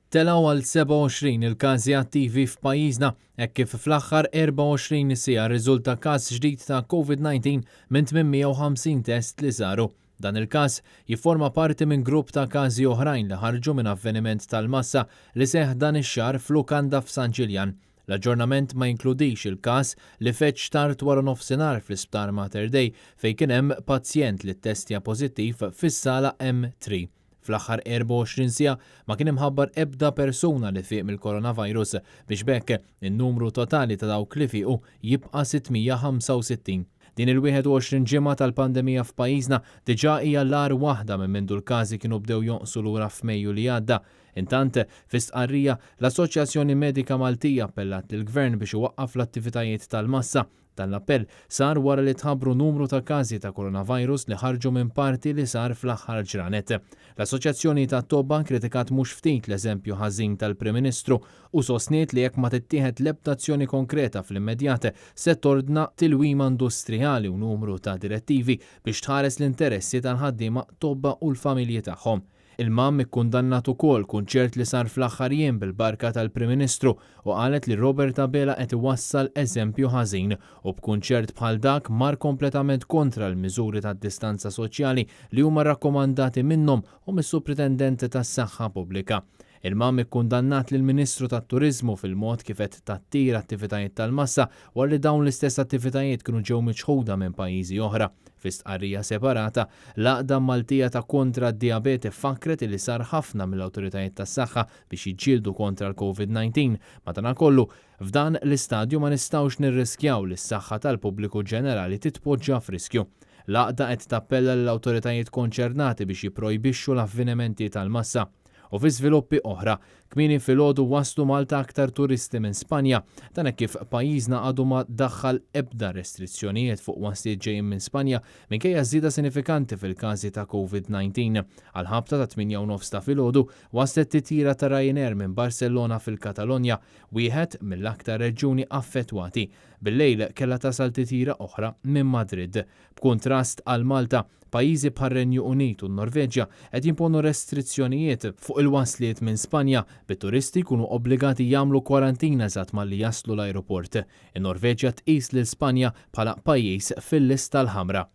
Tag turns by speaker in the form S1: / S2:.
S1: Telgħu għal 27 il-każi attivi f'pajjiżna hekk kif fl-aħħar 24 siegħa rriżulta każ ġdid ta' Covid-19 minn 850 test li saru. Dan il-każ jifforma parti minn grupp ta' każi oħrajn li ħarġu minn avveniment tal-massa li seħħ dan ix-xahar f'lukanda f'San Ġiljan. L-aġġornament ma jinkludix il-każ li feġġ tard waranofsinhar fl-Isptar Mater Dei fejn kien hemm pazjent li ttestja pożittiv fis-sala M3. Fl-aħħar 24 siegħa ma kien imħabbar ebda persuna li fieq mill-coronavirus biex b'hekk in-numru totali ta' dawk li fiequ jibqa' 665. Din il-21 ġimgħa tal-pandemija f'pajjiżna diġà hija l-agħar waħda minn mindu l-każi kienu bdew jonqsu lura f'Mejju li għadda. Intant, fi stqarrija, l-Assoċjazzjoni Medika Maltija appellat lill-Gvern biex iwaqqaf l-attivitajiet tal-massa. Dan l-appell sar wara li tħabbru numru ta' każi ta' coronavirus li ħarġu minn party li sar fl-aħħar ġranet. L-Assoċjazzjoni tat-Tobba kkritikat mhux ftit l-eżempju ħażin tal-Prim Ministru u sostniet li jekk ma tittieħed l-ebda azzjoni konkreta fl-immedjat se tordna tilwima industrijali u numru ta' direttivi biex tħares l-interessi tal-ħaddiema tobba u l-familji tagħhom. Il-MAM ikkundannat ukoll kunċert li sar fl-aħħar jiem bil-barka tal-Prim Ministru u qalet li Robert Abela qed iwassal eżempju ħażin u b'kunċert bħal dak mar kompletament kontra l-miżuri tad-distanza soċjali li huma rrakkomandati minnhom u mis-Supritendent tas-Saħħa Pubblika. Il-MAM ikkundannat lill-Ministru tat-Turiżmu fil-mod kif qed tattira attivitajiet tal-massa wara li dawn l-istess attivitajiet kienu ġew miċħuda minn pajjiżi oħra. Fi stqarrija separata, l-Għaqda Maltija ta' Kontra d-Dijabete fakkret illi sar ħafna mill-awtoritajiet tas-saħħa biex jiġġieldu kontra l-Covid 19. Madanakollu, f'dan l-istadju ma nistgħux nirriskjaw li s-saħħa tal-pubbliku ġenerali titpoġġa f'riskju. L-Għaqda qed tappella lill-awtoritajiet konċernati biex jipprojbixxu l-avvenimenti tal-massa. U fi żviluppi oħra, kmieni filgħodu waslu Malta aktar turisti minn Spanja. Dan hekk kif pajjiżna għadu ma daħħal ebda restrizzjonijiet fuq wasliet ġejjin minn Spanja minkejja żieda sinifikanti fil-każi ta' Covid-19. Għall-ħabta tat-8 u nofs ta' filgħodu waslet titjira ta' Ryanair minn Barcellona fil-Katalonja, wieħed mill-aktar reġjuni affettwati. Bil-lejl kellha tasal titjira oħra minn Madrid. B'kuntrast għal Malta, pajjiżi bħar-Renju Unit u n-Norveġja qed jimponu restrizzjonijiet fuq il-wasliet minn Spanja, bit-turisti jkunu obbligati jagħmlu kwarantina eżatt malli jaslu l-ajruport. In-Norveġja tqis lil Spanja bħala pajjiż fil-lista l-ħamra.